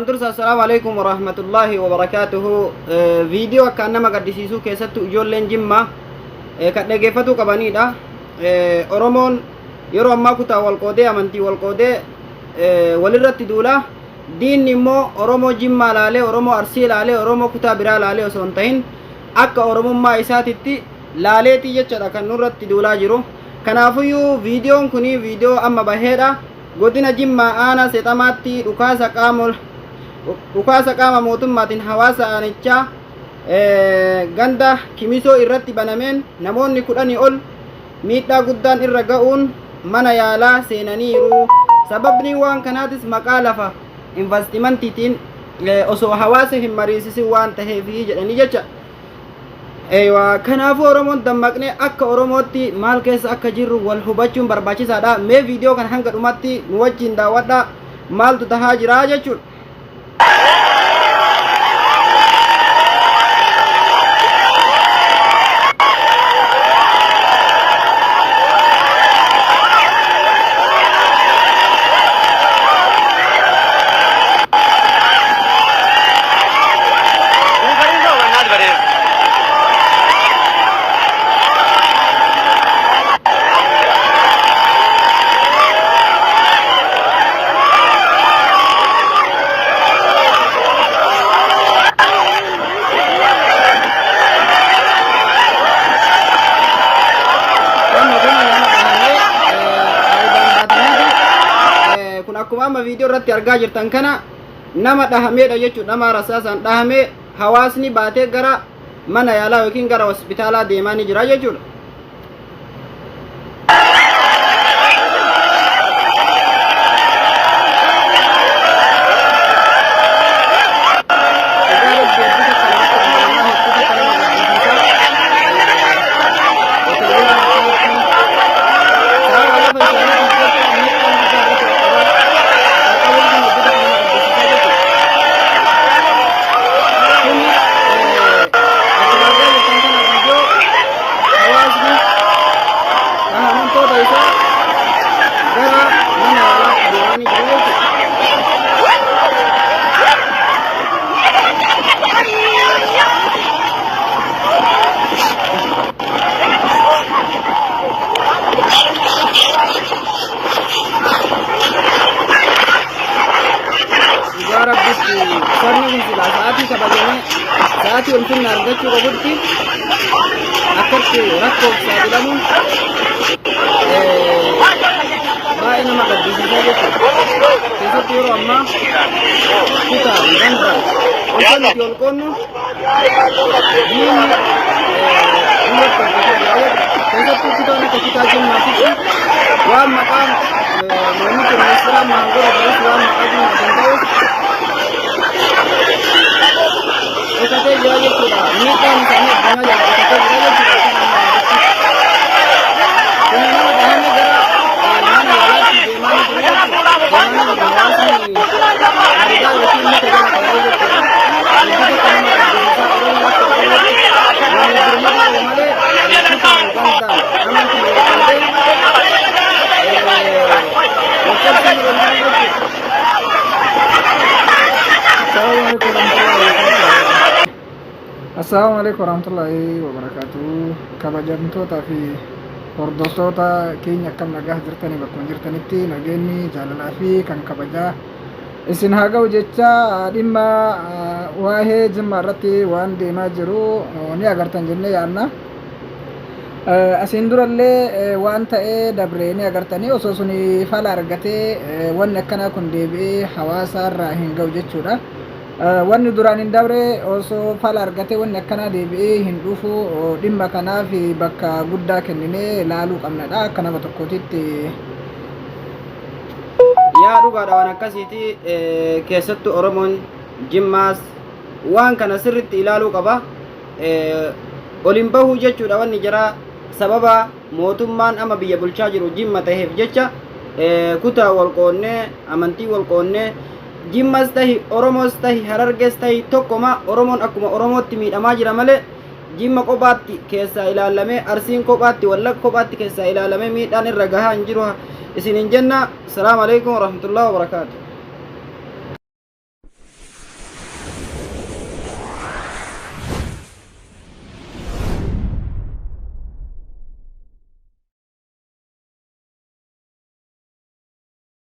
Duraan dursa assalaamu alaikum warahmatullaahi wabarakaatuhu. Viidiyoo akkaan nama gaddisiisuu keessattuu ijoolleen Jimmaa kan dhageeffatuu qabaniidha. Oromoon yeroo ammaa kutaa wal qoodee amantii wal qoodee walirratti duula. Diinni immoo Oromoo Jimmaa laalee, Oromoo Arsii laalee, Oromoo kutaa biraa laalee osoo hin tahin akka Oromummaa isaatitti laaleetii jechaadha kan nurratti duulaa jiru. Kanaafuyyuu viidiyoon kun viidiyoo amma baheedha. Godina Jimmaa Aanaa Seexamaatti dhukaasa qaama dhukaasa qaama mootummaatiin hawaasa aanichaa ganda Kimisoo irratti banameen namoonni kudhanii ol miidhaa guddaan irra ga'uun mana yaalaa seenaniiru. Sababni waan kanaatis maqaa lafa invastimantiitiin osoo hawaasa hin mariisisin waan taheefi jedhanii jecha. Eeywa, kanaafuu Oromoon dammaqnee akka Oromootti maal keessa akka jirru wal hubachuun barbaachisaadha. Mee viidiyoo kana hanga dhumaatti nu wajjin daawwadhaa. Maaltu tahaa jira jechuudha. Amma kun nama dhahamee aayidaan baataniiti. Kun akkuma amma viidiyoo irratti argaa jirtan kana nama dhahameedha jechuudha. Nama rasaasaan dhahamee hawaasni baatee gara mana yaalaa yookiin gara hospitaalaa deemaa ni jira jechuudha. Dhugaa rabbi hedduu takka namatti dhaga'ama, hedduu takka nama gaddisiisa. Qotee bulaan akkanatti sababa lafa isaaniitiif jecha miidhaan guddaa irratti qaqqabaa qaqqabuun kun hedduu takka nama gaddisiisa jechuudha. Kuni akkuma argaa jirtan kana viidiyoo hawaasni amantoota isaa gara mana yaalaatti deemanii jiru jechuudha. Dhugaa rabbitti sabni kun silaa sa'aatii kabajamee sa'aatii ulfinna argachuu qabutti akkatti rakkoof saaxilamuun baay'ee nama gaddisiisaa jechuudha. Keessattuu yeroo ammaa kutaa gandaan osoo nuti ol qoonnu diinni nurratti hojjetee jira jechuudha. Keessattuu kutaan akka kutaa Jimmaatitti waan maqaan muummicha ministeeraa Maangora jirus waan maqaa Jimmaatiin ta'uuf dhokatee jira jechuudha. Miidhaan isaanii addunyaa jala dhokatee jira jechuudha. Kan amma yaadatti. Kun nama dhahame gara mana yaalaatti deemaa ni jiru jechuudha. Deemaa ni jiru. Hawaasni arigaa yookiin muka jala taa'ee jechuudha. Hedduu tokko nama gaddisiisaa Oromoon akka Oromootti waliif birmaduu qabu malee kutaan gandaan amantii wal qoodee wal cabsuun irra hin jiru jechuudha. Assalamu alaikum warahmatullahi wabarakatuh. Kabajamtoota fi hordoftoota keenya akkam nagaa jirtanii bakkuma jirtanitti nageenyi jaalalaa fi kan kabajaa isin haa ga'u jecha dhimma waa'ee jimmaa irratti waan deemaa jiru ni agartan jennee yaadna. Asiin durallee waan ta'ee dabre ni agartanii osoo suni fala argatee wanni akkanaa kun deebi'ee hawaasa irraa hin ga'u jechuudha. Wanni duraan hin dabre osoo fala argatee wanni akkanaa deebi'ee hin dhufu dhimma kanaaf bakka guddaa kenninee laaluu qabnadha akka nama tokkootitti. Yaa dhugaadha waan akkasiiti keessattuu Oromoon Jimmaas waan kana sirritti ilaaluu qaba. Ol hin bahuu jechuudha wanni jira sababa mootummaan amma biyya bulchaa jiru Jimma taheef jecha kutaa wal qoonnee amantii wal qoonnee Jimmas tahi Oromoos tahi Harargees tahi tokkoma Oromoon akkuma Oromootti miidhamaa jira malee Jimma kophaatti keessaa ilaalamee Arsiin kophaatti Wallagga kophaatti keessaa ilaalamee miidhaan irra gahaa hin jiru isiniin jenna. Salaamu alaikum warahmatullahi wabarakaatu.